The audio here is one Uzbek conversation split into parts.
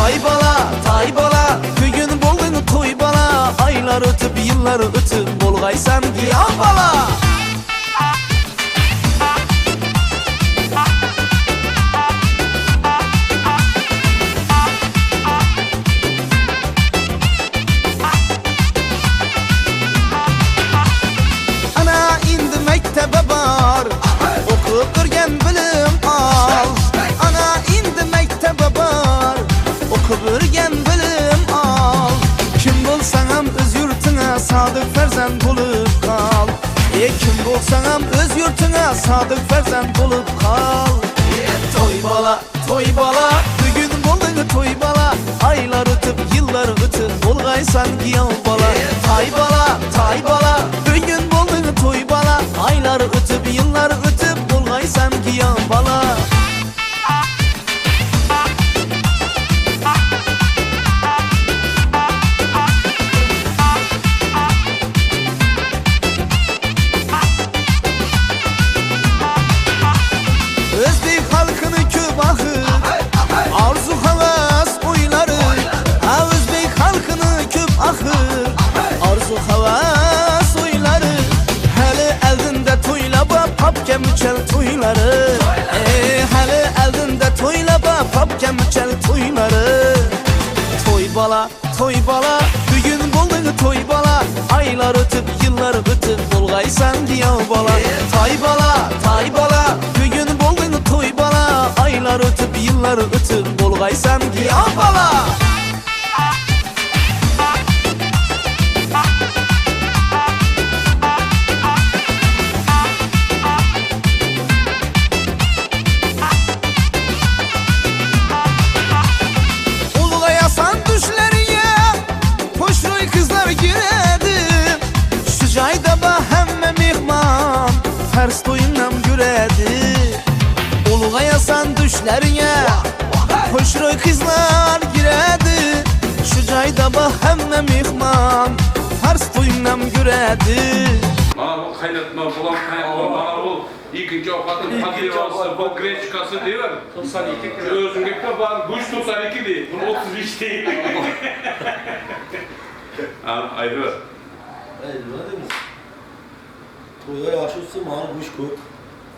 Tay bala, tay bala, bugun bo'lding to'y bala. Oylar o'tib, yillar o'tib, bo'lg'aysan giyoh bala. Ana endi maktaba bor, o'qib o'rgan bilim ol. Ana endi maktaba bor, o'qib o'rgan bilim ol. Kim bo'lsang ham o'z yurtingga sodiq farzand bo'lib qol. E kim bo'lsang ham o'z yurtingga sodiq farzand bo'lib qol. E to'y bola, to'y bola, bugun bo'lding to'y bola. Oylar o'tib, yillar o'tib, bo'lg'aysan giyoh bola. Tay bola, tay bola, bugun bo'lding to'y bola. Oylar o'tib, yillar o'tib, bo'lg'aysan giyoh bola. O'zbek xalqini ko'p axir arzu havas o'ylari. Ha o'zbek xalqini ko'p axir arzu havas o'ylari. Hali oldinda to'ylaba papka muchal to'ylari. Hali oldinda to'ylaba papka muchal to'ylari. To'y bola, to'y bola, bugun bo'lding to'y bola. Oylar o'tib, yillar o'tib, bo'lg'aysan giyoh bola. Toy bola, toy bola, bugun bo'lding to'y bola. Oylar o'tib, yillar o'tib, bo'lg'aysan giyoh bola. Ulg'ayasan tushlariga xushro'y qizlar kiradi. Shu joyda ba hamma mehmon farz to'yinam ko'radi. Ulg'ayasan tushlariga xushro'y qizlar kiradi. Shu joyda ba hamma mehmon farz to'yinam ko'radi. Mana bu qaynatma, bulam qaynatma, mana bu ikkinchi ovqatning podlevasi, bu grechkasi deyver. 92 kilo. O'zimga bor, go'sht 92 deydi, buni 35 deydi. Ha, aytaver. Ey, nima deymiz? To'ylar yaxshi o'tsa, mana go'sht ko'p.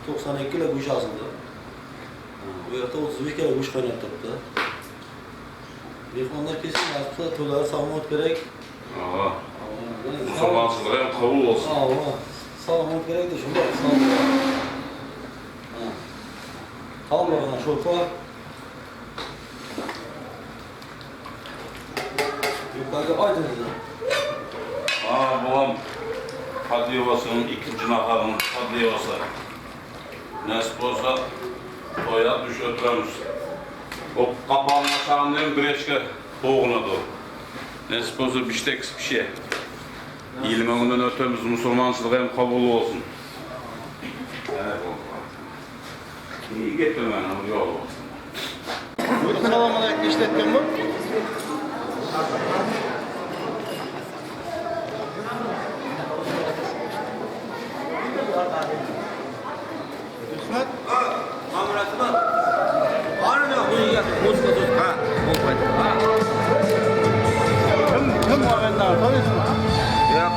92 kilo go'sht osildi. Bu yoqda 35 kilo go'sht qaynab turibdi. Mehmonlar kelsin, nasib qilsa to'ylari sog'lom kerak. Aha, musulmonchilik ham qabul bo'lsin. Sog'lom kerak-da shunday, sog'lom. Sog'lom sho'rpa. Yuqoriga oydinlar. Ha, bu ham podlevasining ikkinchi nafarining podlevasi. Nasib bo'lsa to'ya dush o'tiramiz. O qopqog'ini ochgandan keyin grechka to'g'inadi o. Nasib bo'lsa bishtek pishe. Ilmig'idan o'tamiz, musulmonchilik ham qabul bo'lsin. Evet, iyi getirmen, yol olsun. Assalomu alaykum, ishlatgan bu. Kim olganlar taniysizmi? Yo'q.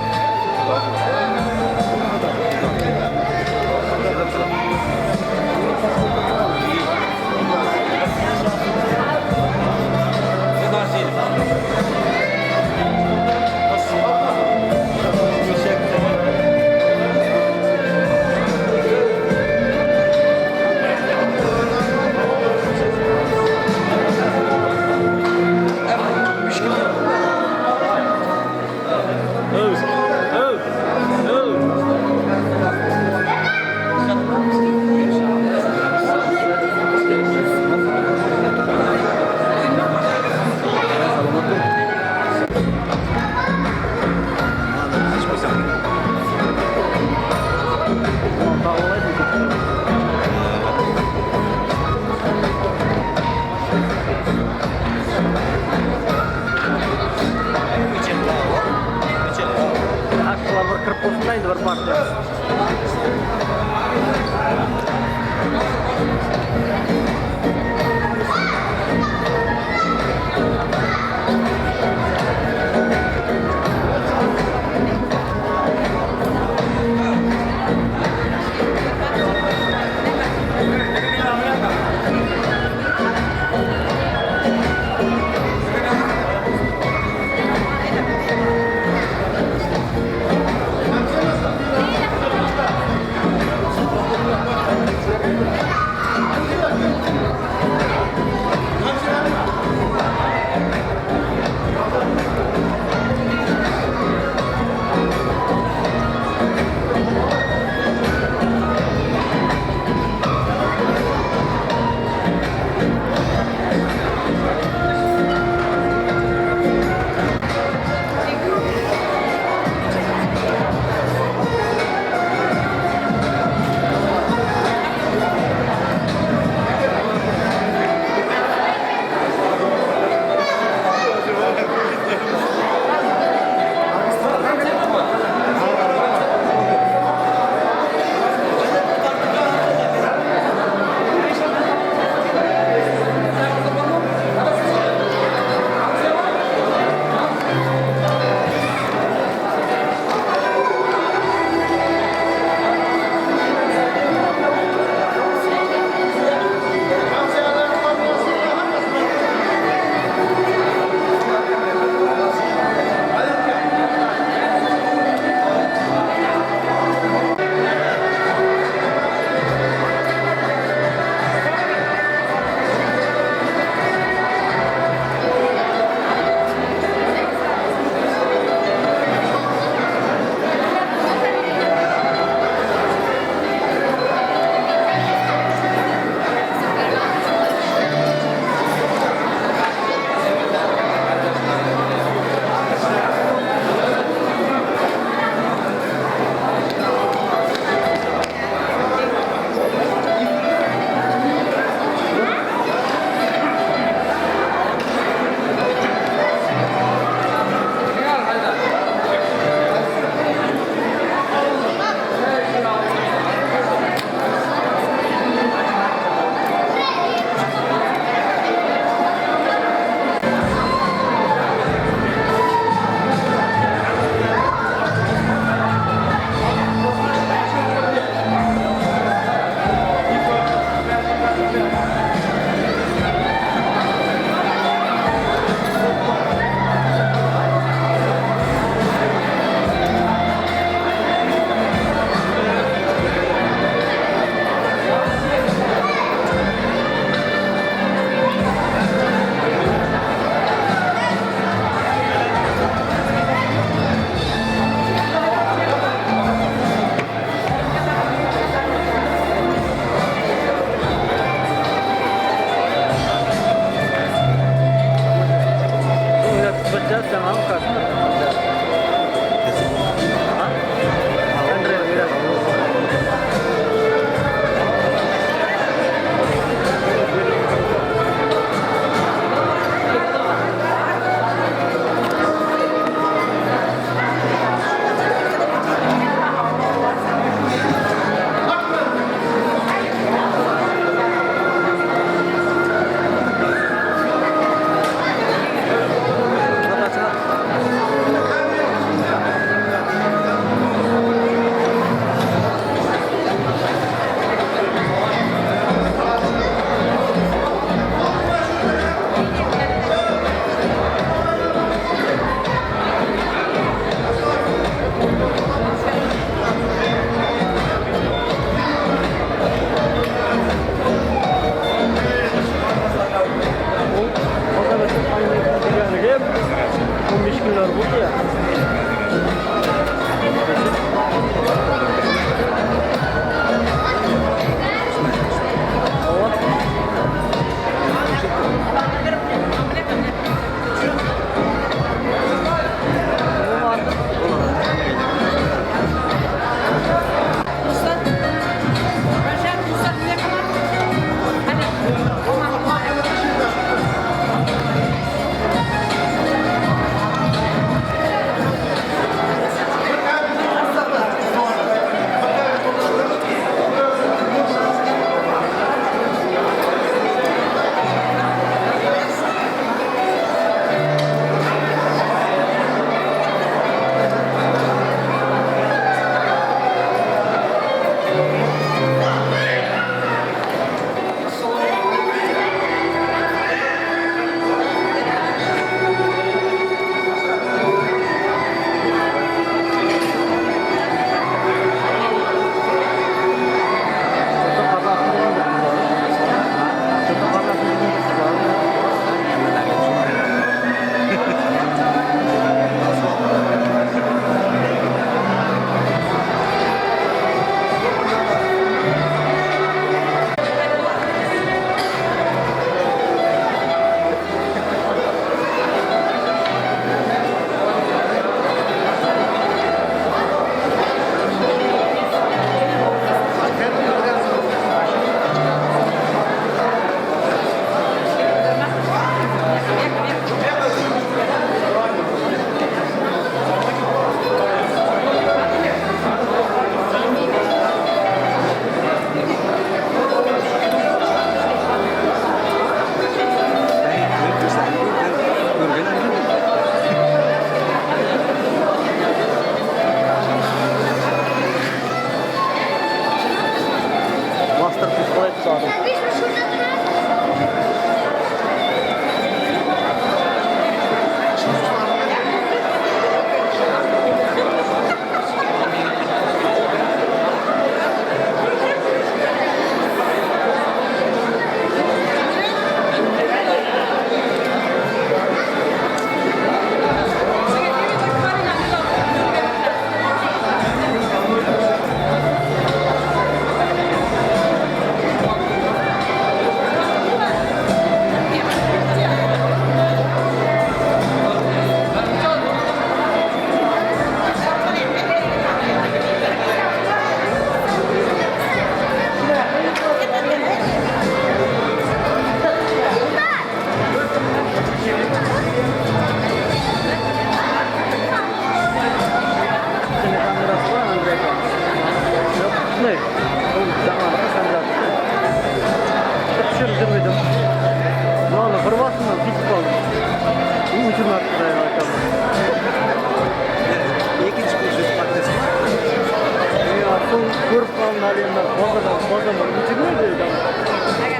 Bataryamdan fazla uçurmuyor diyor.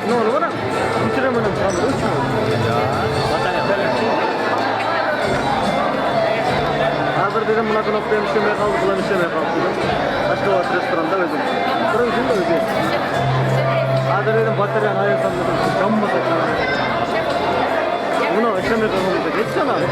Ne olur bana? Uçuramadım tam uçmuyor. Batarya. Hazır dedim buna knopkayı işlemeye kaldı, bulan işlemeye kaldı dedim. Başka var restoranda özüm. Buranın da özüm. Hazır dedim bataryanı ayırsam dedim. Cam mı sakın? Buna işlemeye kaldı. Geçsene abi.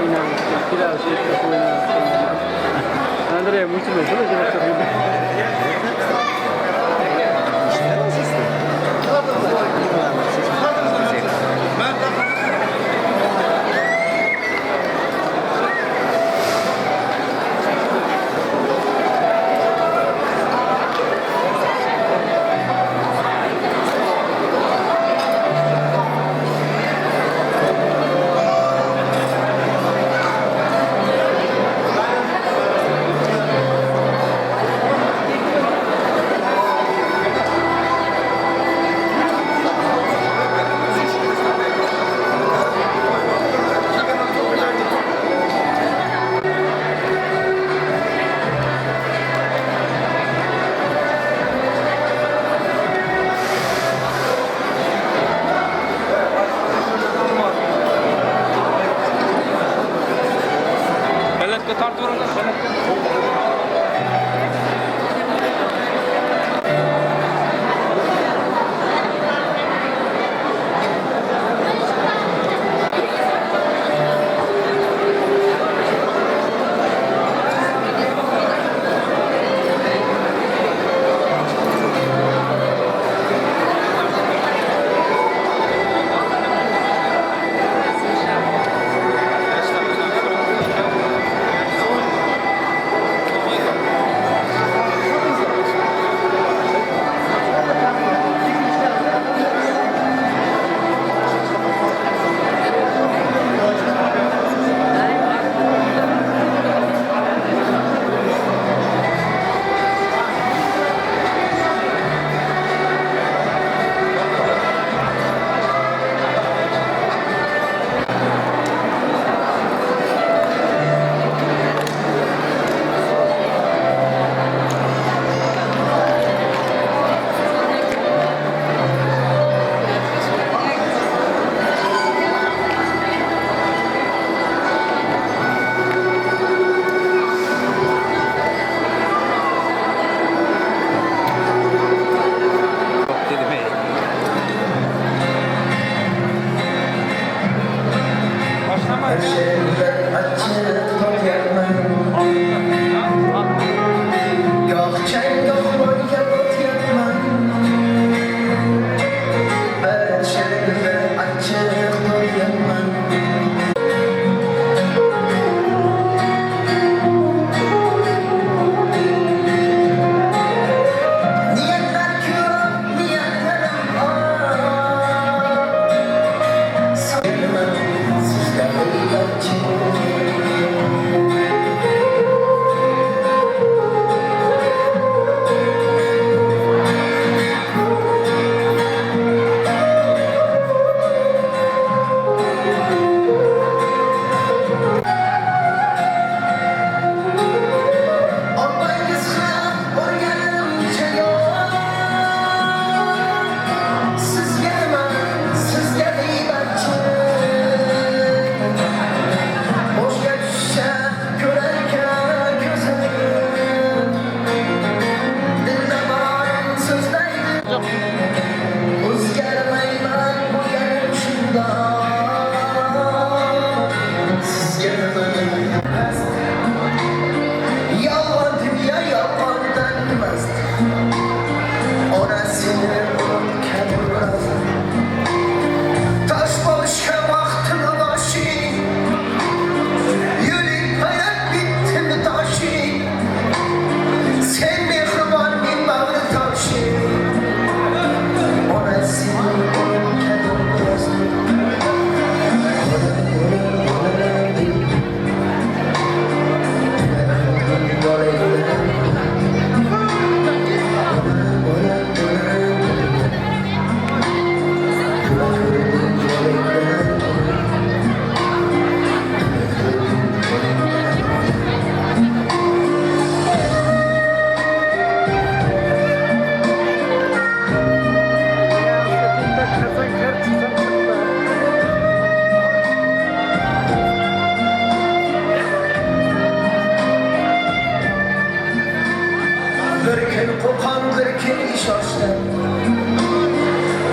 Хуйня, хуйня. Андрей, мучимся,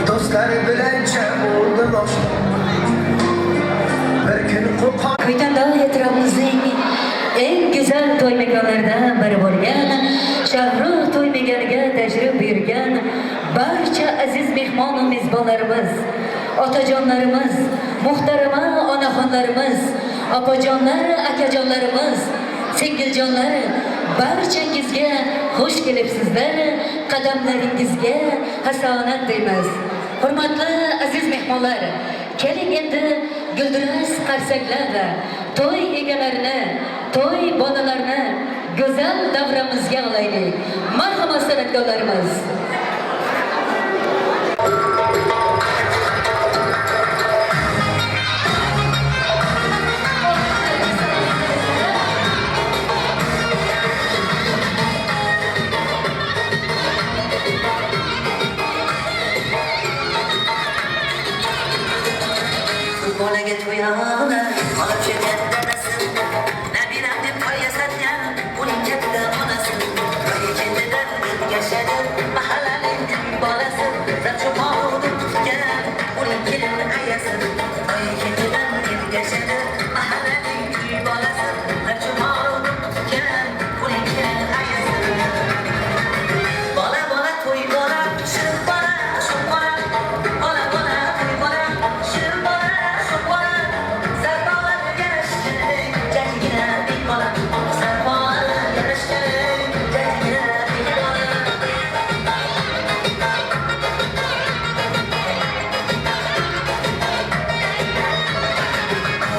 Do'stlar bilan jam bo'ldim oshna. Bir kun qo'rqon Kuydan Mezbonlarimiz, otajonlarimiz, muhtarama onaxonlarimiz, opajonlar, akajonlarimiz, singiljonlar, barchangizga xush kelibsizlar, qadamlaringizga hasonat deymiz. Hurmatli aziz mehmonlar, keling endi gulduros qarsaklar va to'y egalarini, to'y bolalarini go'zal davramizga olaylik. Marhamat, san'atkorlarimiz. Bolaga to'yona olib kelgan dadasi, nabiram deb toy yasatgan uning katta onasi. To'y ketidan ergashadi mahallaning bolasi, zarchumoni tutgan uning kelin ayasi. To'y ketidan ergashadi mahallaning bolasi, zarchumoni tutgan uning kelin ayasi. Bola bola to'y bola, shirin bola, shu bola, bola bola to'y bola, shirin bola, shu bola, sarbola yarashgan jajgina bek bola, sarbola yarashgan jajgina bek bola.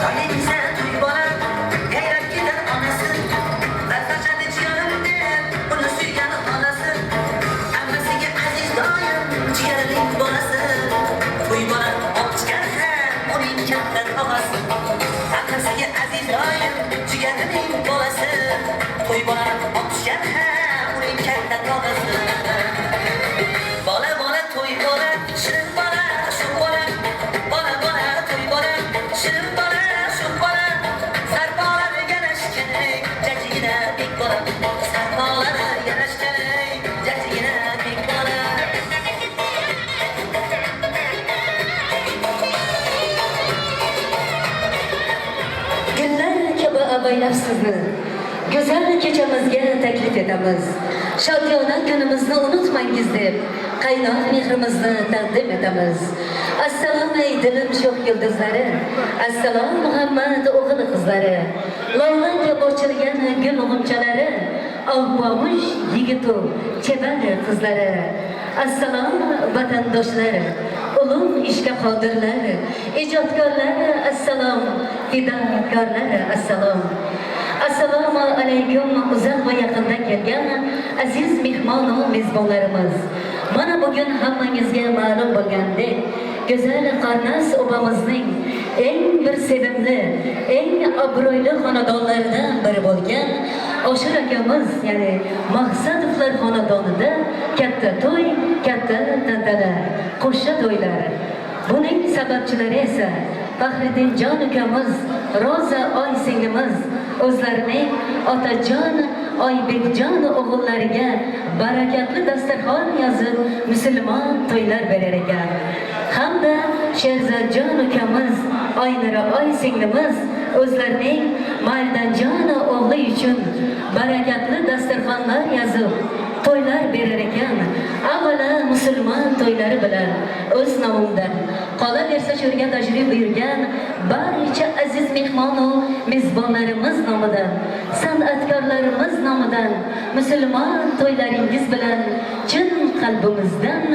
Toyni desa to'y bola, yayrab ketar onasi, Darsochadi jiyarim deb uni suygan onasi, ammasiga aziz doim jigarining bolasi. To'y bola olib chiqar ham uning katta tog'asi, ammasiga aziz doim jigarining bolasi. To'y bola olib chiqar ham uning katta tog'asi. Bola bola to'y bola, shirin bola, shu bola, bola bola to'y bola, shirin bola, shu bola, sarbola yarashgan jajigina bek bola, sarbola yarashgan jajigina bek bola. Gullar kabi avaylab sizni go'zal kechamizga taklif etamiz. Shodiyona kunimizni unutmangiz deb qaynoq mehrimizni taqdim etamiz. Assalom, ey dilim sho'x yulduzlari, assalom, Muhammad o'g'il qizlari, lola kabi ochilgan gul g'unchalari, alpomish yigitu chevar qizlari. Assalom, vatandoshlar, ulug' ishga qodirlar, ijodkorlar, assalom, fidokorlar, assalom. Assalomu alaykum, uzoq va yaqindan kelgan aziz mehmon va mezbonlarimiz. Mana bugun hammangizga ma'lum bo'lgandek, go'zal Qarnas obamizning eng bir sevimli, eng obro'li xonadonlaridan biri bo'lgan Oshir akamiz, ya'ni Maqsadovlar xonadonida katta to'y, katta tantana, qo'sha to'ylar. Buning sababchilari esa Faxriddinjon ukamiz, Roza oy singlimiz o'zlarining otajon Oybekjon o'g'illariga barakatli dasturxon yozib musulmon to'ylar berar ekan. Hamda Sherzodjon ukamiz, Oynura oy singlimiz o'zlarining Mardanjon o'g'li uchun barakatli dasturxonlar yozib to'ylar berar ekan. Avvalo musulmon to'ylari bilan o'z nomimdan, qolaversa shu yerga tashrif buyurgan barcha aziz mehmon va mezbonlarimiz nomidan, san'atkorlarimiz nomidan musulmon to'ylaringiz bilan chin qalbimizdan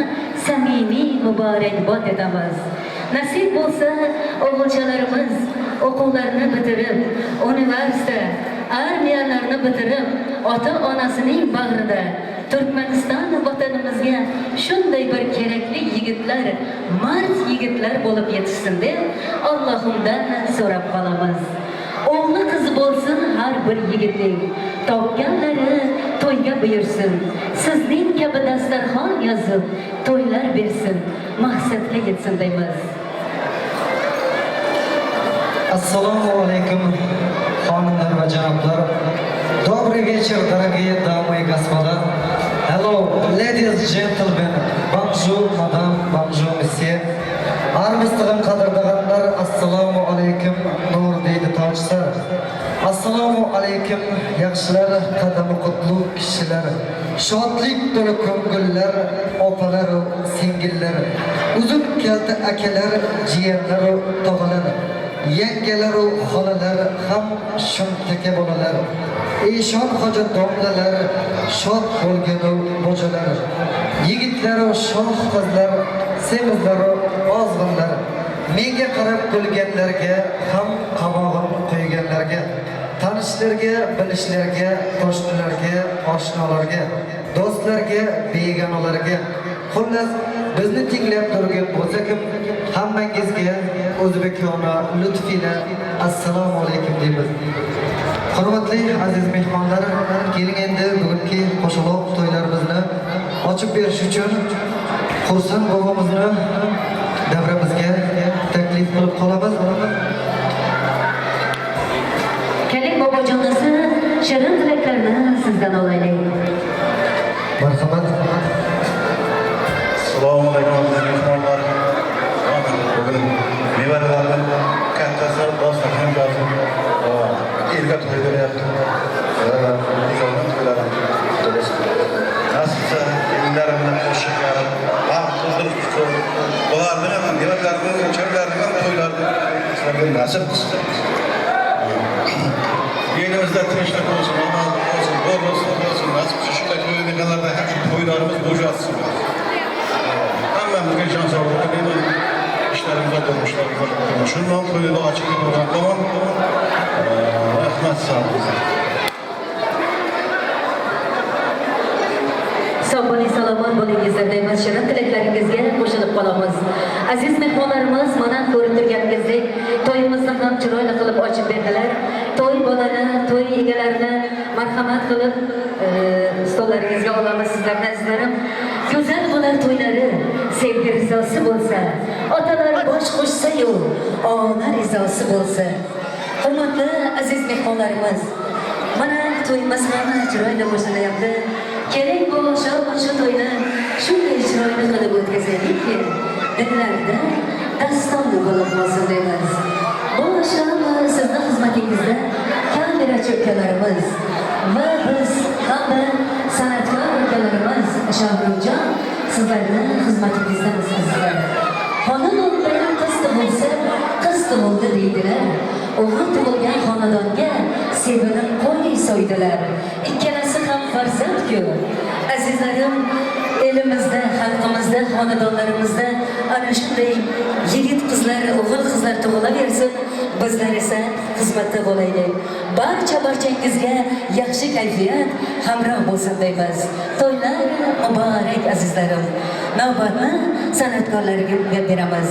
samimiy muborakbod etamiz. Nasib bo'lsa, o'g'ilchalarimiz o'quvlarini bitirib, universitet, armiyalarni bitirib, ota-onasining bag'rida Turkmaniston vatanimizga shunday bir kerakli yigitlar, mard yigitlar bo'lib yetishsin deb Allohimdan so'rab qolamiz. O'g'li qizi bo'lsin har bir yigitning, topganlari to'yga buyursin. Sizning kabi dasturxon yozib to'ylar bersin, maqsadga yetsin deymiz. Assalomu alaykum, xonimlar va janoblar. Добрый вечер, дорогие дамы и господа. Hello, ladies, gentlemen. Bonjour, madame, bonjour, monsieur. Armistig'im qadrdag'anlar, assalomu alaykum, nur deydi. Ochsa. Assalomu alaykum yaxshilar, qadami qutlu kishilar, shodlik to'la ko'ngillar, opalar, singillar, uzun kalta akalar, jiyanlar, tog'alar, yangalar, xolalar, ham shumtaka bolalar, eshon hoji domlalar, shod bo'lganu bojalar, yigitlar, shoh qizlar, semizlar, ozg'inlar, menga qarab kulganlarga, ham qavog'im qo'yganlarga, tanishlarga, bilishlarga, qo'shnilarga, oshnolarga, do'stlarga, begonalarga, xullas bizni tinglab turgan bo'lsa kim, hammangizga o'zbekona lutf ila assalomu alaykum deymiz. Hurmatli aziz mehmonlar, keling endi bugungi qo'shaloq to'ylarimizni ochib berish uchun Xursand bobomizni davramizga taklif qilib qolamiz. Keling bobojonisi, shirin tilaklarni sizdan olaylik. Marhamat. Assalomu alaykum aziz mehmonlar. Bugun nevaralarning kattasi dasturxon yozib, erga to'y beryapti. Ikkovini to'ylari qutlu. Nasibsa kelinlarimni qo'shiqlari, baxt huzur tutsin. Bularni ham, nevaralarni, chavlarni ham to'ylarini sizlarga nasib qilsin. Elimizda tinchlik bo'lsin, omonlik bo'lsin, bor bo'lsin, bo'lsin. Nasib qilsa shunday to'ylarda ham shu to'ylarimiz bo'shatsin. Hammamizga jon sog'lik tilayman. İşlerimizde durmuşlarımızda. Shundan to'yda ochiq bo'lgan qilaman. Rahmat sog'lig'ingizga. Sog' bo'ling, salomat bo'lingiz deymiz. Shirin tilaklaringizga qo'shilib qolamiz. Aziz mehmonlarimiz, mana ko'rib turganingizdek to'yimizni ham chiroyli qilib ochib berdilar. To'y bolani, to'y egalarini marhamat qilib stollaringizga olamiz sizlarni azizlarim. Go'zal bo'lar to'ylari, sevgi rizosi bo'lsa, otalar bosh qo'shsa-yu, ona rizosi bo'lsa. Hurmatli aziz mehmonlarimiz, mana to'yimiz ham chiroyli boshlanyapti. Keling bu shu to'yni shunday chiroyli qilib o'tkazaylikki, dillarda dastonni bo'lib qolsin deymiz. Bu shom sizni xizmatingizda kamerachi ukalarimiz va biz hamda san'atkor ukalarimiz Shohruxjon sizlarni xizmatingizdamiz azizlar. Xonadonda qiz tug'ilsa, qiz tug'ildi deydilar. O'g'il tug'ilgan xonadonga sevinib qo'y so'ydilar. Ikkalasi ham farzand-ku. Azizlarim, elimizda, xalqimizda, xonadonlarimizda ana shunday yigit qizlar, o'g'il qizlar tug'ilaversin. Bizlar esa xizmatda bo'laylik. Barcha barchangizga yaxshi kayfiyat hamroh bo'lsin deymiz. To'ylar muborak azizlarim. Navbatni san'atkorlarga beramiz.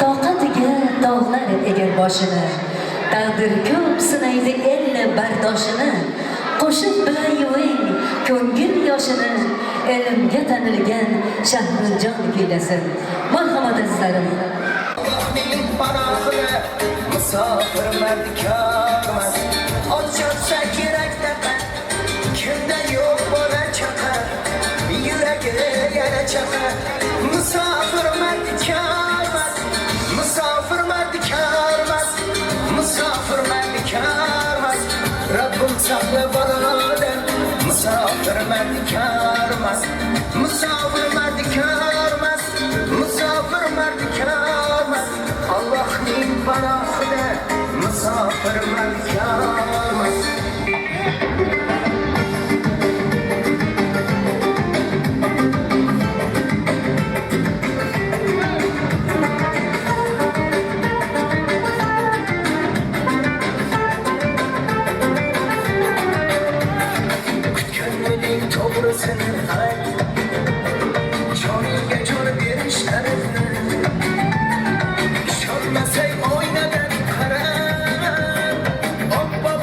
Toqatiga tog'lar egar boshini, taqdir ko'p sinaydi elni bardoshini. Qo'shiq bilan yuving ko'ngil yoshini, elimga tanilgan Shahrijon kuylasin. Marhamat azizlarim. Allohning panohida musofir mardikormas. Ot chopsa kerak taqa, kimda yo'q bola chaqa, yuragi yana chaqa. Musofir mardikormas, musofir mardikormas, musofir mardikormas. Rabbim saqla balodan, musofir mardikormas, musofir mardikormas, musofir mardikormas. Allohning panohida musofir mardikormas. Kutganning to'g'risini ayt, joniga jon berishlarini. Ishonmasang oynadan qara, oppoq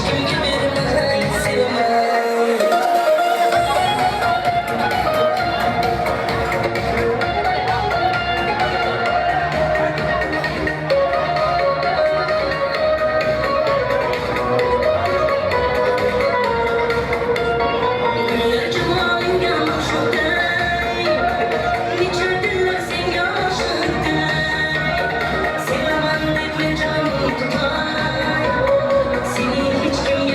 Kimga bermay sevaman. Jamolingga ma'shuqday, necha dillar senga oshiqday. Sevaman deb men jonim tutay, seni hech kimga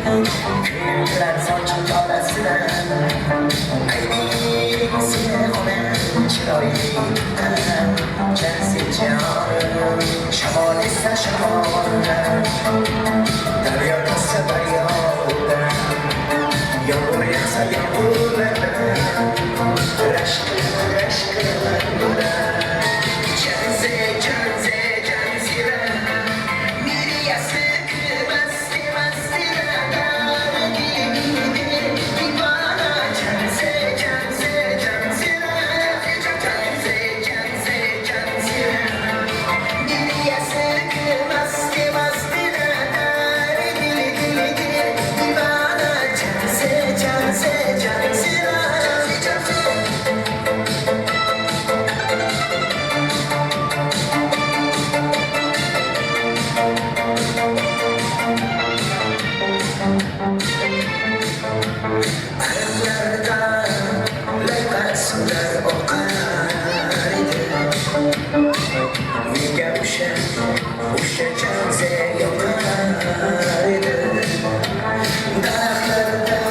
Kuyundirar sochim tolasidan. Ayning seni onam chiroyli tuqqan. Jansi jonim, shamol esa shamoldan, daryo toshsa daryodan, yomg'ir yog'sa yomg'irlardan, rashk qilaman, rashk qilaman ular. Janzi, janzi, janzira, miriyasi masti mastira, divana. Janzi, janzi, janzira, janzi, janzi, janzira, miriyasi masti mastira, divana. Janzi, janzi, janzira, janzi. Ariqlardan loyqa suvlar oqar edi. Menga o'sha janze yoqar edi. Daraxtlarda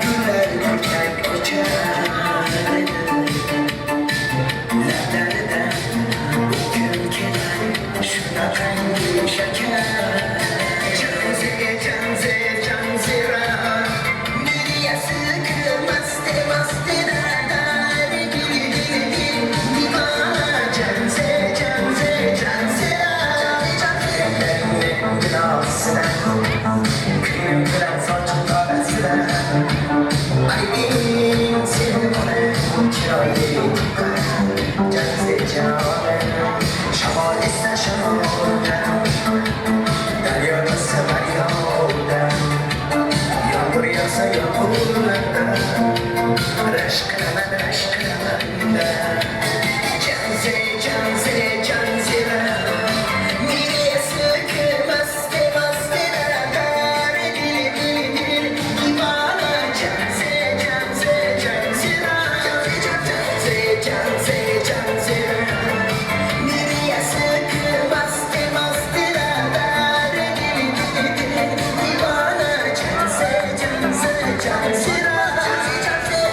gullar gultak ochar edi. Lablarida bu kun kelar shunaqangi shakar. Janze, janze, janzira, miriyasi masti mastira, divana. Janze, janze, janzira, ellerinin gilosidan, kuyundirar sochim tolasidan. Ayning seni onam chiroyli tuqqan. Janze jonim, shamol esa shamoldan, daryo toshsa daryodan, yomg'ir yog'sa yomg'irlardan, rashk qilaman, rashk qilaman. Janze, janze, janzira, miriyasi masti mastira, divana. Janze, janze, janzira, janze, janze, janzira, miriyasi masti mastira, divana. Janze, janze, janzira, janze.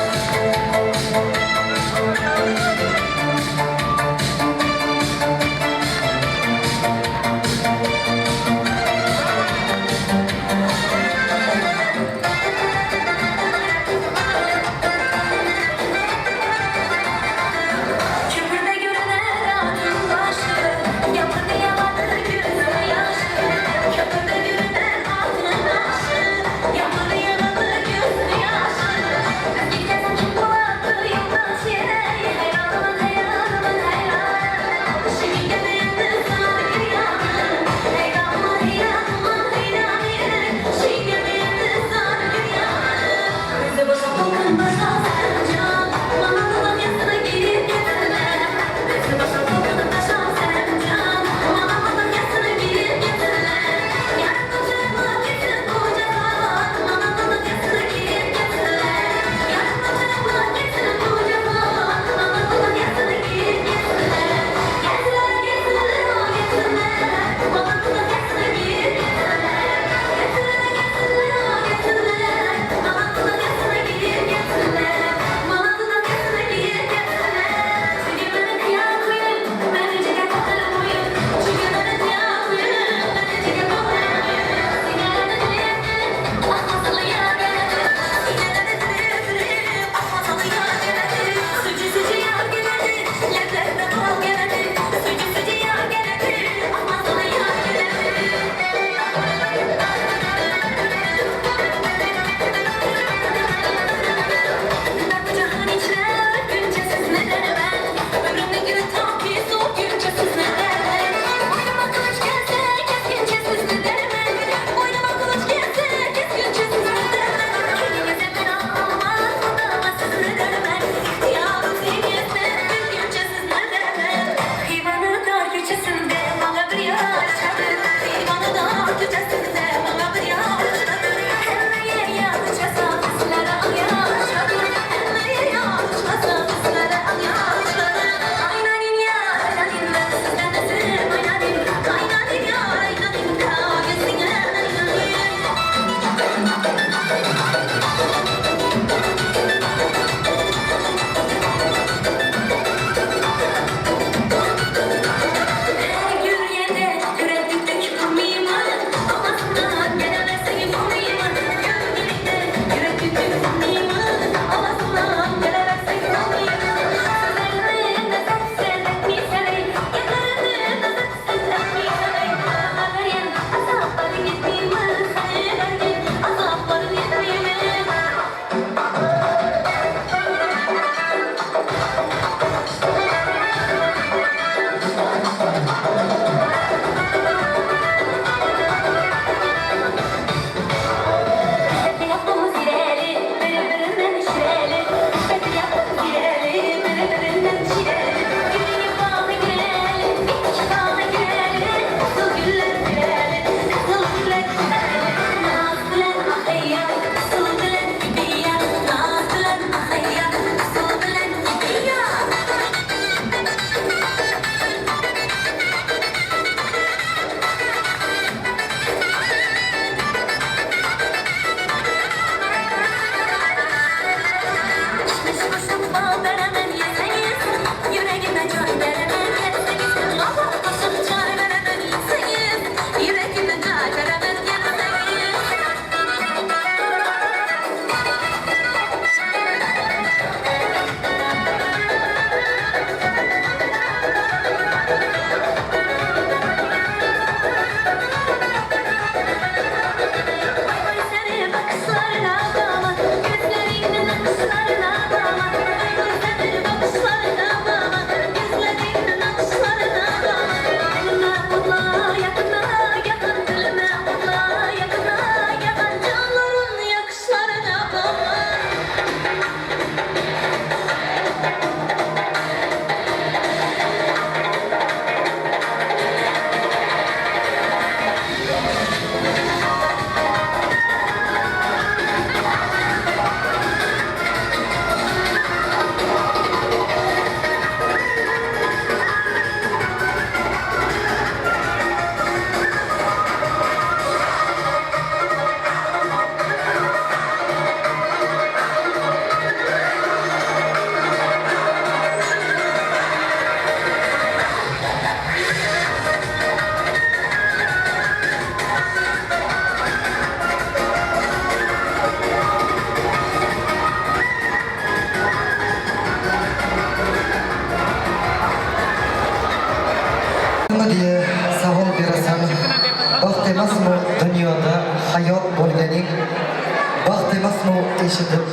eshitib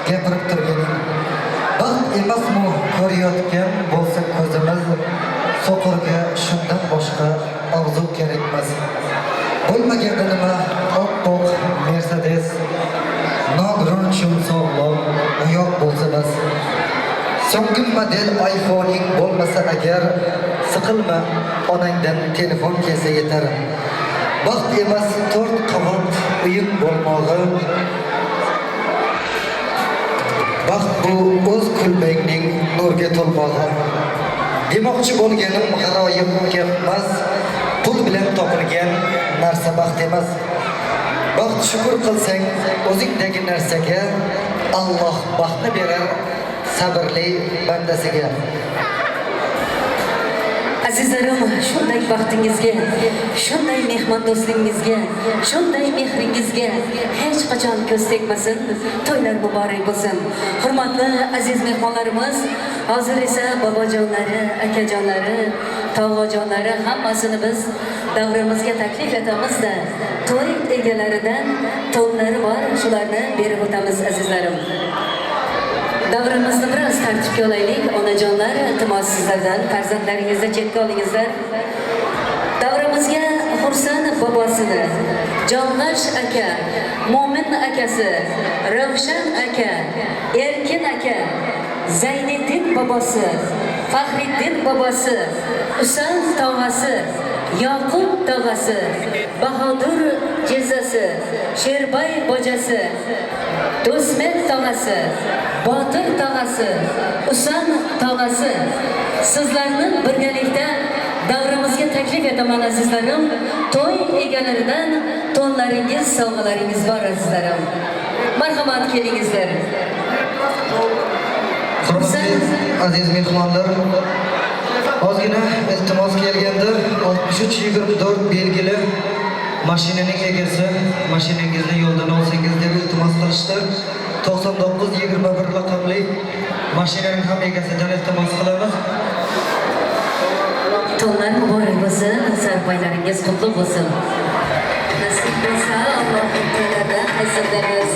gapirib turganing. Baxt emasmi ko'rayotgan bo'lsa ko'zimiz, so'qirga shundan boshqa orzu kerakmas. Bo'lmaganda nima oppoq Mercedes, nogiron sog'lom oyoq bo'lsa bas. So'nggi model iPhone'ing bo'lmasa agar, siqilma, onangdan telefon kelsa yetar. Baxt emas 4 qavat uying bo'lmog'i, baxt bu o'z kulbangning nurga to'lmog'i. Demoqchi bo'lganim g'aroyib gap emas, pul bilan topilgan narsa baxt emas. Baxt shukr qilsang o'zingdagi narsaga, Alloh baxtni berar sabrli bandasiga. Azizlarim, shunday baxtingizga, shunday mehmondo'stligingizga, shunday mehringizga hech qachon ko'z tegmasin, to'ylar muborak bo'lsin. Hurmatli aziz mehmonlarimiz, hozir esa bobojonlari, akajonlari, tog'ajonlari hammasini biz davramizga taklif etamizda, to'y egalaridan to'nlari bor, shularni berib o'tamiz azizlarim. Davramizni biroz tartibga olaylik, onajonlar, iltimos sizlardan, farzandlaringizni chetga olingizlar. Davramizga Xursand bobosini, Jonlash aka, Mo'min akasi, Ravshan aka, Erkin aka, Zayniddin bobosi, Faxriddin bobosi, Husan tog'asi, Yoqub tog'asi, Bahodir jezasi, Sherbay bojasi, Do'stmet tog'asi, Botir tog'asi, Husan tog'asi, sizlarni birgalikda davramizga taklif etaman azizlarim. To'y egalaridan to'nlaringiz, sovg'alaringiz bor azizlarim. Marhamat, kelingizlar. Hurmatli aziz mehmonlar, ozgina iltimos kelganda 6324 belgili mashinaning egasi mashinangizni yo'ldan olsangiz deb iltimos qilishdi. 9921 raqamli mashinaning ham egasidan iltimos qilamiz. To'ylar muborak bo'lsin, sarpoylaringiz qutlu bo'lsin. Nasib bo'lsa Allohning to'ylarida qaysinlarimiz.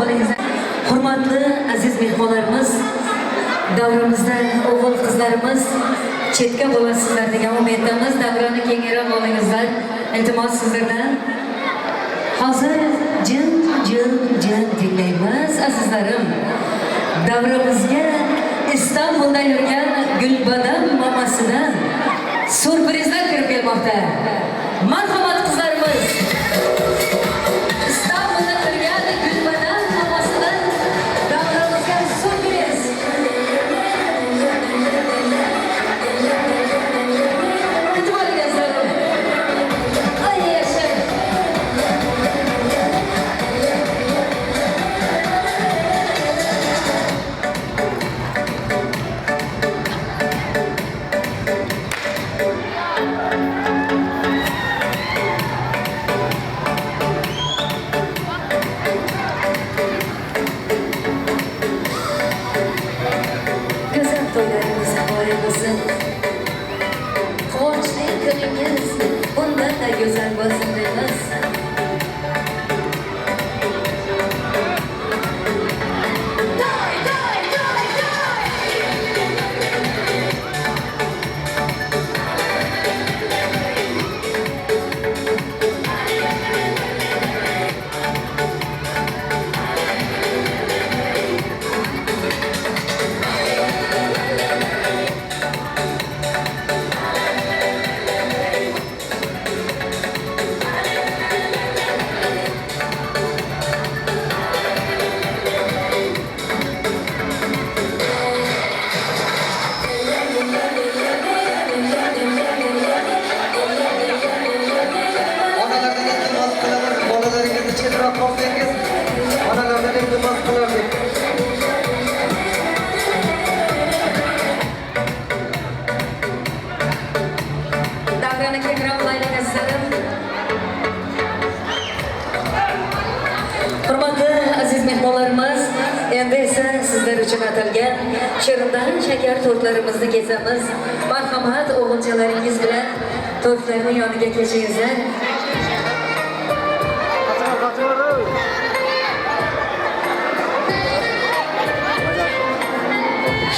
Qo'lingizdan. Hurmatli aziz mehmonlarimiz, davramizda o'g'il qizlarimiz chetga bo'lasizlar degan umiddamiz. Davrani kengroq olingizlar. Iltimos sizlardan. Hozir jim jim jim tinglaymiz azizlarim. Davramizga Istanbulda yurgan Gulbadam mamasidan syurprizlar kirib kelmoqda. Marhamat qizlarimiz. Istanbulda turgan Gulbadam mamasidan davramizga syurpriz. Kutib oling azizlarim. Ay yasha. Go'zal to'ylaringiz muborak bo'lsin. Quvonchli kuningiz bundan-da go'zal bo'lsin deymiz. To'y, to'y, to'y, to'y! Onalardan iltimos qilaman, bolalaringizni chetroq olsangiz, onalardan iltimos qilardik. Davrani kengroq olaylik azizlarim. Hurmatli aziz mehmonlarimiz, endi esa sizlar uchun atalgan shirindan shakar tortlarimizni kesamiz. Marhamat, o'g'ilchalaringiz bilan tortlarning yoniga kelishingizlar.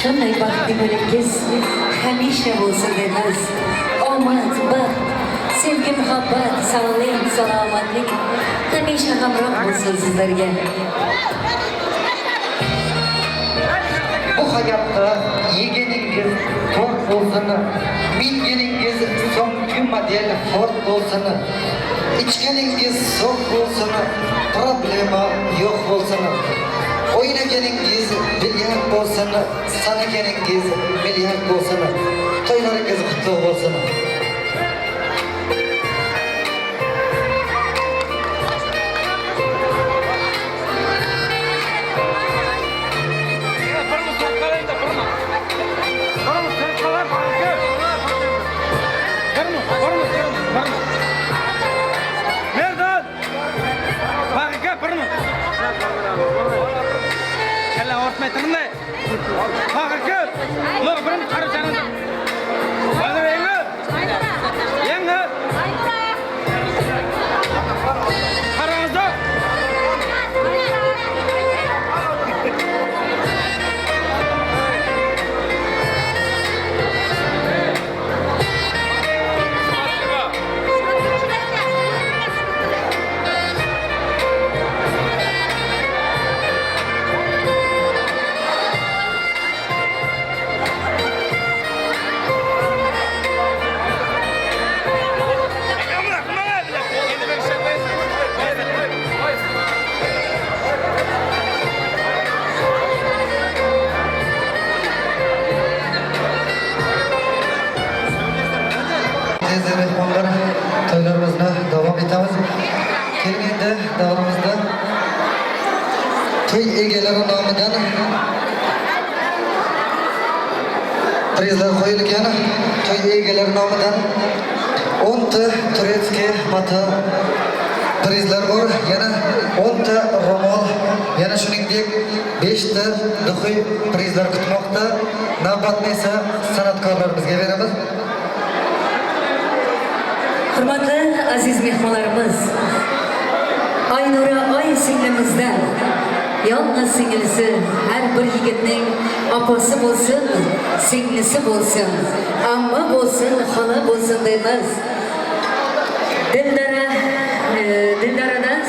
Shunday baxtli bo'lingiz hamisha bo'lsin deymiz. Omad, baxt, sevgi, muhabbat, sog'lik, salomatlik hamisha hamroh bo'lsin sizlarga. Bu hayotda yeganingiz to'rt bo'lsin, minganingiz so'nggi model Ford bo'lsin, ichganingiz so'k bo'lsin, problema yo'q bo'lsin. O'ynaganingiz bilyard bo'lsin, sanaganingiz milliard bo'lsin. To'ylaringiz qutlug' bo'lsin. Aziz mehmonlar, to'ylarimizni davom etamiz. Keling endi davramizda to'y egalari nomidan prizlar qo'yilgan. To'y egalari nomidan 10 ta turetskiy mato prizlar bor, yana 10 ta ro'mol, yana shuningdek 5 ta duxi prizlar kutmoqda. Navbatni esa san'atkorlarimizga beramiz. Hurmatli aziz mehmonlarimiz, Aynura Oy singlimizdan Yolg'iz singlisi har bir yigitning opasi bo'lsin, singlisi bo'lsin, amma bo'lsin, xola bo'lsin deymiz. Dildora, Dildoradan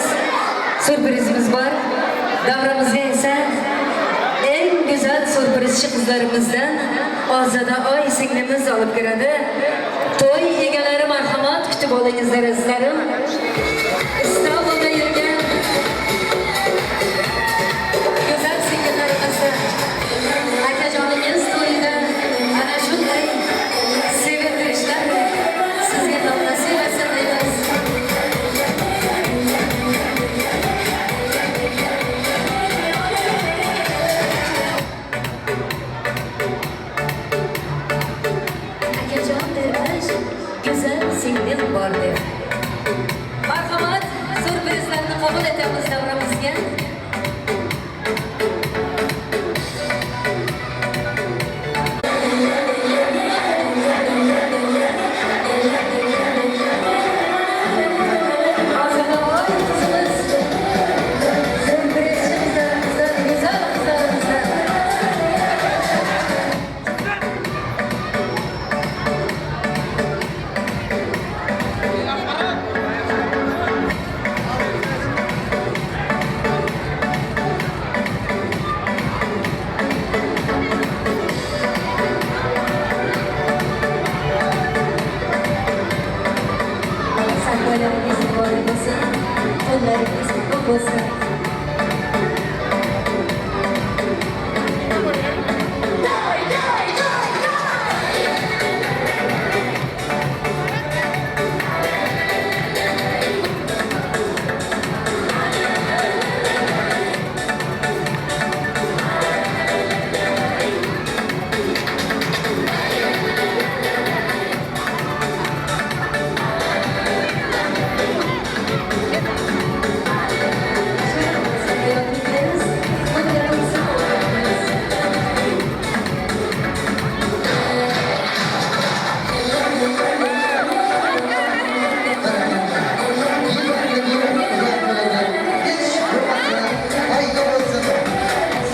syurprizimiz bor. Davramizga esa eng go'zal syurprizchi qizlarimizdan Ozoda Oy singlimiz olib kiradi. To'y egalari marhamat kutib olingizlar azizlarim. Istanbulda yurgan go'zal singillarimizni akajoningiz to'yida ana shunday sevintirishlar sizga ham nasib etsin deymiz. Akajon dermish, go'zal singlim bor deb. Marhamat, syurprizlarni qabul etamiz davramizga. Ozoda Oy qizimiz syurprizchi qizlarimizdan, go'zal qizlarimizdan. Sarmoyalaringiz muborak bo'lsin, qo'llaringiz qutlug' bo'lsin. Hayotingiz bunday bo'lsin. Hech bo'lmasa oyda bo'lsin,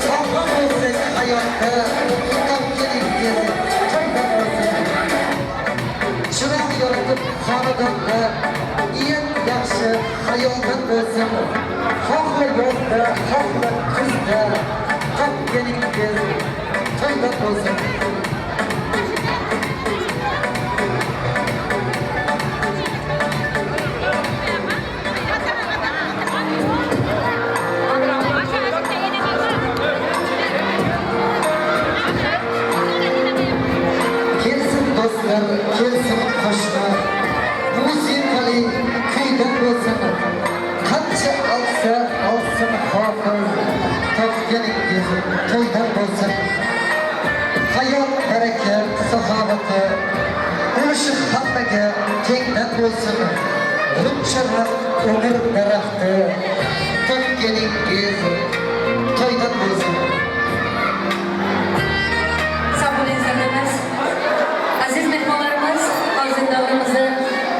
sog'lom bo'lsin hayotda, topganingiz to'yda bo'lsin. Chiroq yoritib xonadonda, niyat yaxshi xayoldan bo'lsin. Xohla yozda, xohla kuzda, topganingiz to'yda bo'lsin. Kelsin do'stlar, kelsin qo'shni, musiqali kuydan bo'lsin. Qancha olsa olsin hofiz, topganingiz to'ydan bo'lsin. Hayot baraka saxovati, ulushi hammaga tengdan bo'lsin. G'unchalar umr daraxti, topganingiz to'ydan bo'lsin. Sog' bo'lingizlar deymiz. Aziz mehmonlarimiz, hozir davramizda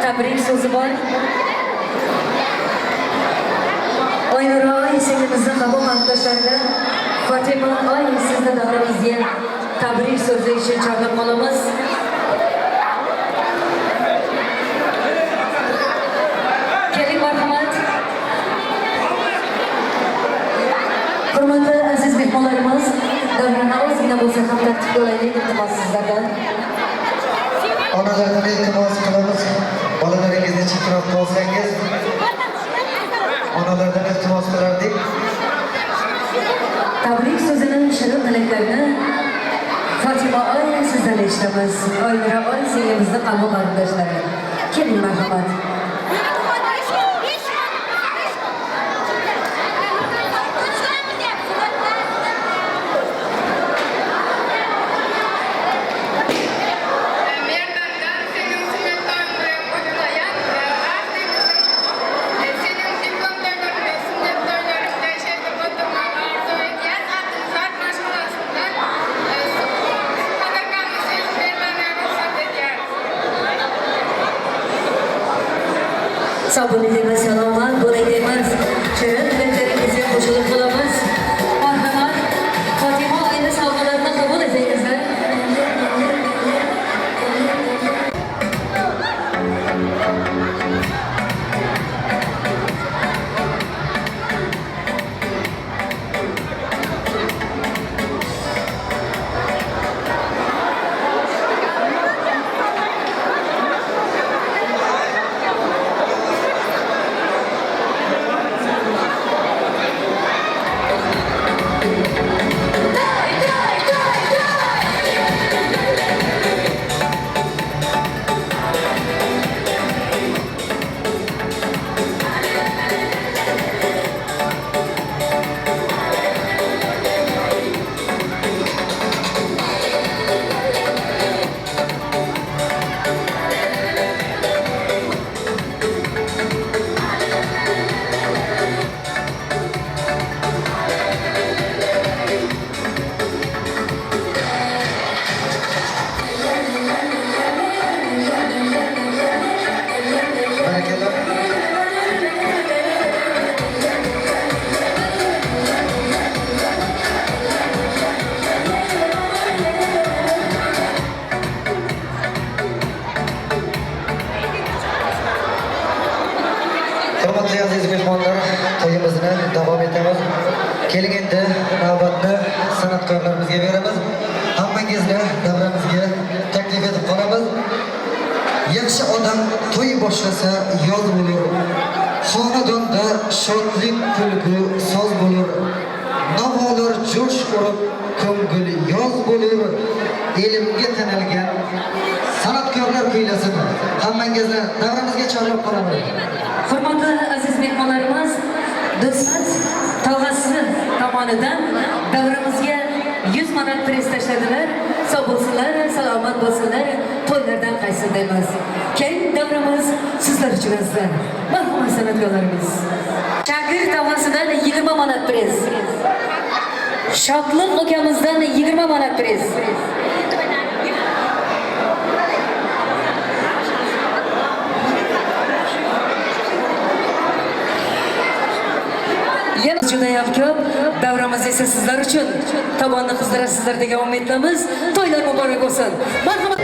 tabrik so'zi bor. Oynura Oy singlimizni qabul qilishlarida Fatima Oy sizni davramizga tabrik so'zi uchun chorlab qolamiz. Keling marhamat. Hurmatli aziz mehmonlarimiz, davrani ozgina bo'lsa ham tartibga olaylik, iltimos sizlardan. Onalardan iltimos qilamiz, bolalaringizni chetroqqa olsangiz, onalardan iltimos qilardik. Tabrik so'zini, shirin tilaklarini Fatima Oy sizdan eshitamiz. Oynura Oy singlimizni qabul qarindoshlari. Keling marhamat. Merdan'dan senin sünnet toyunda oynayan Ardeniz'in senin diplom toylarında, sünnet toylarında şeyde oturmak arzu ediyen Abdülzat maşkalasından Kadarkanlı söz vermene ruhsat ediyoruz. Sog' bo'ling deymiz, salomat bo'ling deymiz. Shirin tilaklaringizga qo'shilib qolamiz. Hurmatli aziz mehmonlar, to'yimizni davom etamiz. Keling endi navbatni san'atkorlarimizga beramiz. Hammangizni davramizga taklif etib qolamiz. Yaxshi odam to'y boshlasa yoz bo'lur. Xonadonda shodlik, kulgu, soz bo'lur. Navolar jo'sh urib, ko'ngil yoz bo'lur. Elimga tanilgan san'atkorlar kuylasin. Hammangizni davramizga chorlab qolamiz. Hurmatli aziz mehmonlarimiz, Do'stmat tog'asi tomonidan davramizga 100 manat press tashladilar. Sog' bo'lsinlar, salomat bo'lsinlar, to'ylardan qaytsin deymiz. Keyin davramiz sizlar uchun azizlar. Marhamat san'atkorlarimiz. Shakir tog'asidan 20 manat press. Shodliq ukamizdan 20 manat press. Yana judayam ko'p davramiz esa sizlar uchun tobonni qizdirasizlar degan umiddamiz. To'ylar muborak bo'lsin. Marhamat.